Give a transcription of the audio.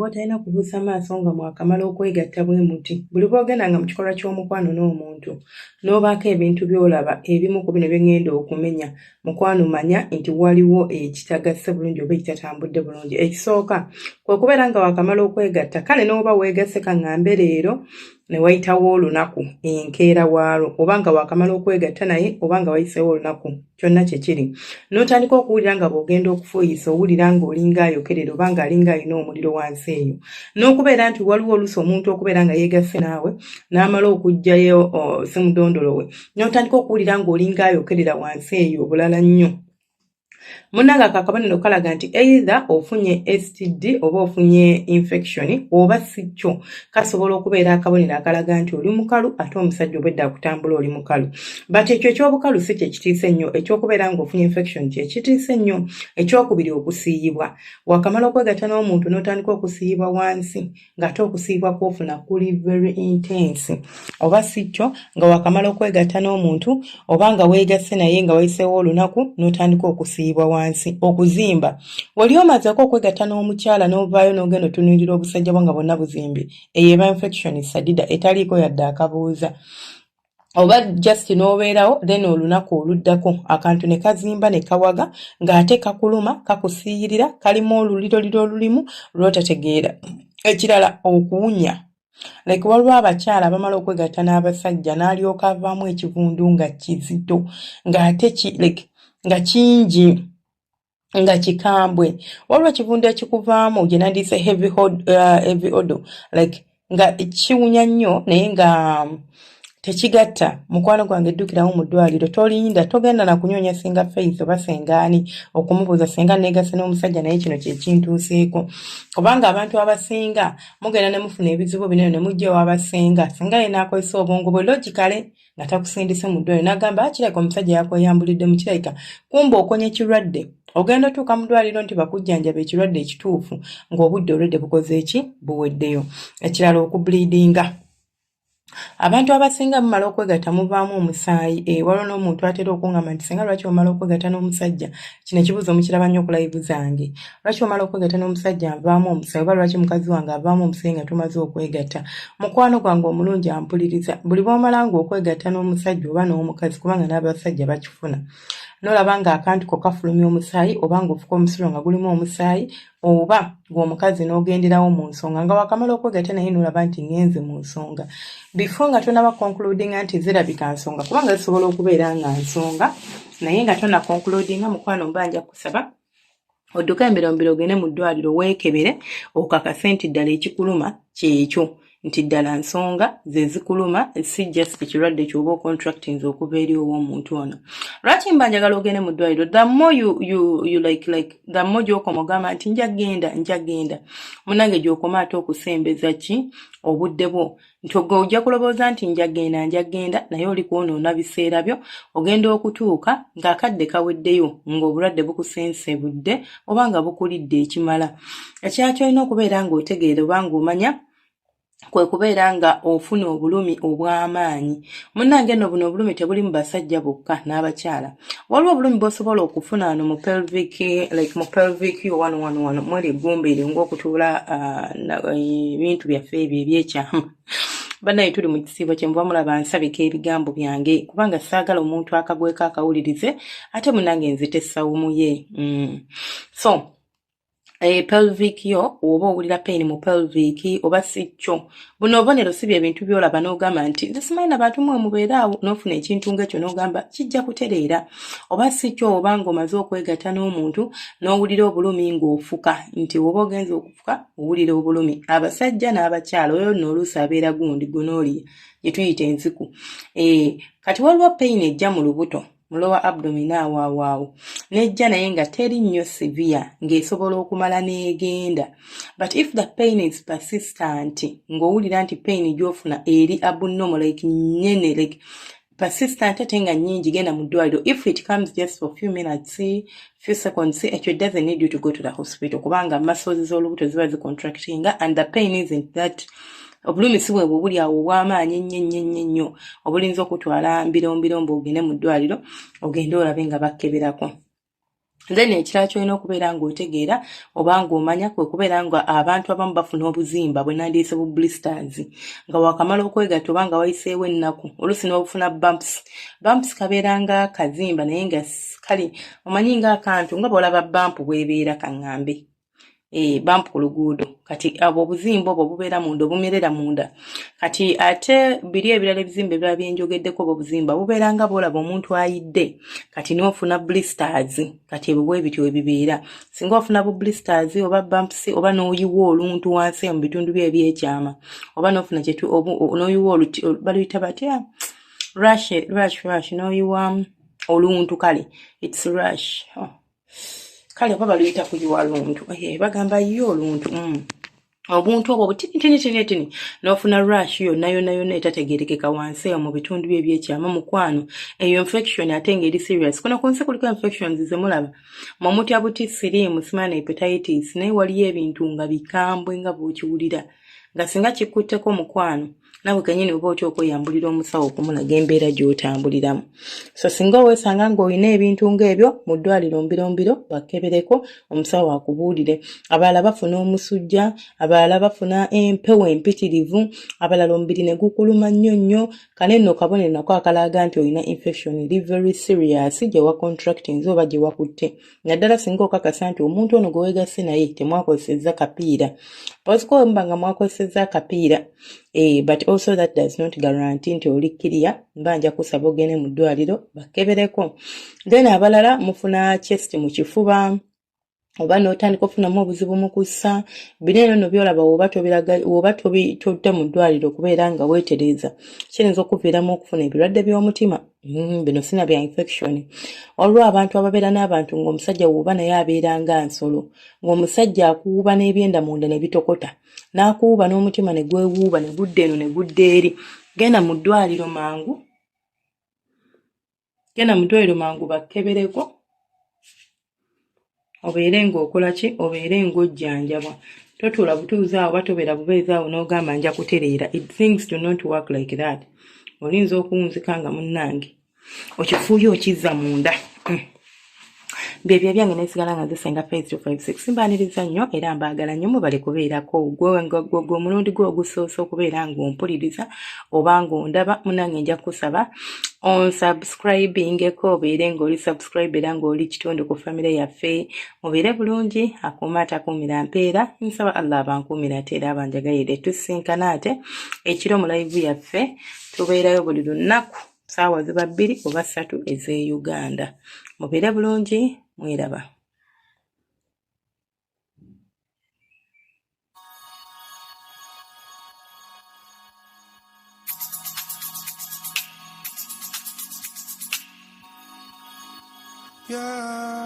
bw'otalina kubuusa maaso nga mwakamala okwegatta bwe muti. Buli lw'ogenda nga mu kikolwa ky'omukwano n'omuntu n'obaako ebintu by'olaba ebimu ku bino bye ŋŋenda okumenya, mukwano manya nti waliwo ekitagasse bulungi oba ekitatambudde bulungi. Ekisooka kwe kubeera nga waakamala okwegatta, kale n'oba weegasse ka ŋŋambe leero ne wayitawo olunaku enkeera waalwo, oba nga waakamala okwegatta naye oba nga wayiseewo olunaku, kyonna kye kiri, n'otandika okuwulira nga bw'ogenda okufuuyisa owulira ng'olinga ayokerera oba ng'alinga alina omuliro wansi eyo. N'okubeera nti waliwo oluusi omuntu okubeera nga yeegasse naawe n'amala okuggyayo simudondolo we n'otandika okuwulira ng'olinga ayokerera wansi eyo obulala nnyo. Munnange, ako akabonero kalaga nti either ofunye STD oba ofunye infection, oba si kyo kasobola okubeera akabonero akalaga nti oli mukalu ate omusajja obwedda akutambula oli mukalu. But ekyo ekyobukalu si kye kitiisa ennyo, ekyokubeera ng'ofunye infection kye kitiisa ennyo. Ekyokubiri, okusiiyibwa. Wakamala okwegatta n'omuntu n'otandika okusiiyibwa wansi, ng'ate okusiibwa kw'ofuna kuli very intense, oba si kyo nga wakamala okwegatta n'omuntu oba nga weegasse naye nga wayiseewo olunaku n'otandika okusiibwa wansi, okuzimba. Wali omazeeko okwegatta n'omukyala n'ovaayo n'ogenda otunuulira obusajja bwo nga bwonna buzimbye? Eyo eba infection sadida etaliiko yadde akabuuza. Oba just n'obeerawo, then olunaku oluddako akantu ne kazimba ne kawaga ng'ate kakuluma, kakusiiyirira, kalimu oluliroliro olulimu lw'otategeera. Ekirala, okuwunya. Like waliwo abakyala abamala okwegatta n'abasajja n'alyoka avaamu ekivundu nga kizito, ng'ate ki like nga kingi, nga kikambwe. Waliwo ekivundu ekikuvaamu gye nandiyise heavy odour, like nga kiwunya nnyo naye nga tekigatta. Mukwano gwange, eddukirawo mu ddwaliro, tolinda, togenda na kunyonya Senga Faith oba sengaani okumubuuza, "Senga, neegase n'omusajja naye kino kyekintuuseeko," kubanga abantu abasinga mugenda ne mufuna ebizibu bino ne mujja ewabasenga, senga ye n'akozesa obwongo bwe logically nga takusindise mu ddwaliro, n'agamba, "Kirabika omusajja yakweyambulidde mu kirabika kumba okonye kirwadde." Ogenda otuuka mu ddwaliro nti bakujjanjaba ekirwadde ekituufu ng'obudde olwedde bukoze eki? Buweddeyo. Ekirala, okubleedinga. Abantu abasinga mumala okwegatta muvaamu omusaayi. Waliwo n'omuntu atera okuŋŋamba nti, "Singa lwaki omala okwegatta n'omusajja?" Kino ekibuuzo mukiraba nnyo ku live zange. "Lwaki omala okwegatta n'omusajja nvaamu omusaayi?" oba, "Lwaki mukazi wange avaamu omusaayi nga tumaze okwegatta?" Mukwano gwange omulungi ampuliriza, buli bw'omala nga okwegatta n'omusajja oba n'omukazi, kubanga n'abasajja bakifuna, n'olaba ng'akantu ko kafulumya omusaayi, oba ng'ofuka omusulo nga gulimu omusaayi, oba ng'omukazi n'ogenderawo mu nsonga nga wakamala okwegatta naye n'olaba nti ŋŋenze mu nsonga, before nga tonaba concludinga nti zirabika nsonga, kubanga zisobola okubeera nga nsonga naye nga tona concludinga, mukwano mba nja kusaba odduke embirombiro ogende mu ddwaliro weekebere okakase nti ddala ekikuluma kyekyo, nti ddala nsonga ze zikuluma, si just kirwadde kyoba ocontractinze okuva eri ow'omuntu ono. Lwaki mba njagala ogende mu ddwaliro? The more you like the more gy'okoma ogamba nti nja genda, nja genda, munange gy'okoma ate okusembeza ki obudde bwo, nti ogwe ojja kulowooza nti nja genda, nja genda, naye oli kwonoona biseera byo. Ogenda okutuuka ng'akadde kaweddeyo, ng'obulwadde bukusensebudde oba nga bukulidde ekimala. Ekirala kyolina okubeera ng'otegeera oba ng'omanya kwe kubeera nga ofuna obulumi obw'amaanyi. Munnange nno, buno obulumi tebuli mu basajja bokka, n'abakyala. Waliwo obulumi bw'osobola okufuna wano mu pelvic, like mu pelvic yo wano wano wano mweri eggumba eryo ng'okutuula ebintu byaffe ebyo ebyekyama. Bannaye, tuli mu kisiibo, kyenvuba mulaba nsabika ebigambo byange kubanga saagala omuntu akagweko akawulirize ate munnange nzite sawumu ye. So pelvic yo, oba owulira pain mu pelvic, oba si kyo, buno obubonero si byebintu byolaba n'ogamba nti nze simanyi nabantu mwe mubeere awo n'ofuna ekintu ng'ekyo n'ogamba kijja kutereera. Oba si kyo, oba ng'omaze okwegatta n'omuntu n'owulira obulumi ng'ofuka, nti oba ogenza okufuka owulira obulumi, abasajja n'abakyala, oyo nno oluusi abeera gundi gonorrhea gye tuyita enziku. Kati waliwo pain ejja mu lubuto, mu lower abdomen awo awo awo nejja, naye nga teri nnyo severe, ng'esobola okumala n'egenda. But if the pain is persistent, ng'owulira nti pain gy'ofuna eri abnormal, like nnene, like persistent ate nga nnyingi, genda mu ddwaliro. If it comes just for few minutes, few seconds, ekyo doesn't need you to go to the hospital, kubanga muscles z'olubuto ziba zicontractinga and the pain isn't that, obulumi si bwe buli awo obw'amaanyi ennyo ennyo ennyo ennyo obulinza okutwala mbirombirombo ogende mu ddwaliro ogende olabe nga bakkeberako. Then ekirala ky'olina okubeera ng'otegeera oba ng'omanya kwe kubeera nga abantu abamu bafuna obuzimba bwe nandiyise bu blisters nga wakamala okwegatta oba nga wayiseewo ennaku, oluusi n'obufuna bumps. Bumps kabeera nga kazimba naye nga kale omanyi ng'akantu nga bw'olaba bump bw'ebeera kaŋŋambe. Bump ku luguudo. Kati obwo obuzimba obwo bubeera munda, obumerera munda. Kati ate biri ebirala ebizimba ebirala bye njogeddeko, obwo obuzimba bubeera nga bw'olaba omuntu ayidde, kati n'ofuna blisters. Kati ebyo bwe bityo bwe bibeera. Singa ofuna bu blisters oba bumps oba n'oyiwa oluntu wansi mu bitundu byo ebyekyama oba n'ofuna kyetu n'oyiwa oluti baluyita batya? Rash, rash, rash, n'oyiwa oluntu kale it's rash. Oh. Kale oba baluyita kuyiwa luntu, bagamba yiye oluntu. Obuntu obwo butinitinitinitini n'ofuna rash yonna yonna yonna etategeerekeka wansi eyo mu bitundu byo ebyekyama, mukwano, eyo infection ate ng'eri serious. Kuno ku nsi kuliko infections ze mulaba mwe mutya buti siriimu simaana hepatitis, naye waliyo ebintu nga bikambwe nga bw'okiwulira nga singa kikutteko mukwano naawe kennyini oba otya okweyambulira omusawo okumulaga embeera gy'otambuliramu. So singa oweesanga ng'olina ebintu ng'ebyo mu ddwaliro mbirombiro bakebereko omusawo akubuulire. Abalala bafuna omusujja, abalala bafuna empewo empitirivu, abalala omubiri ne gukuluma nnyo nnyo. Kano nno kabonero nako akalaga nti olina infection eri very serious gye wacontractinze oba gye wakutte, naddala singa okakasa nti omuntu ono gwe weegasse naye temwakozesezza kapiira. Osiko mba nga mwakozesezza akapiira, but also that does not guarantee nti oli clear. Mba nja kusaba ogende mu ddwaliro bakebereko. Then abalala mufuna chest mu kifuba oba n'otandika ofunamu obuzibu mu kussa. Bino eno nno by'olaba woba tobiraga woba todda mu ddwaliro okubeera nga weetereeza, kiyinza okuviiramu okufuna ebirwadde by'omutima. Bino sina bya infection. Waliwo abantu ababeera n'abantu ng'omusajja woba naye abeera nga nsolo, ng'omusajja akuwuuba n'ebyenda munda ne bitokota, n'akuwuuba n'omutima ne gwewuuba ne gudda eno ne gudda eri. Genda mu ddwaliro mangu, genda mu ddwaliro mangu bakkebereko obeere ng'okola ki, obeere ng'ojjanjabwa. Totuula butuuzi awo oba tobeera bubeezi awo n'ogamba nja kutereera. It things do not work like that. Oyinza okuwunzika nga munnange okifuuye okizza munda. Byebyo ebyange nesigala nga nze Senga Face 256. Mbaaniriza nnyo era mbaagala nnyo, mwebale kubeerako. Gwe omulundi gwe ogusoose okubeera ng'ompuliriza oba ng'ondaba, munnange nja kusaba onsubscribingeko obeere ng'oli subscribe era ng'oli kitundu ku famire yaffe. Mubeere bulungi. Akuuma atakuumira mpeera, nsaba Allah abankuumira ate era abanjagayire. Tusisinkana ate ekiro mu live yaffe, tubeerayo buli lunaku saawa ziba 2 oba 3 ez'e Uganda. Mubeere bulungi, mweraba. Yeah.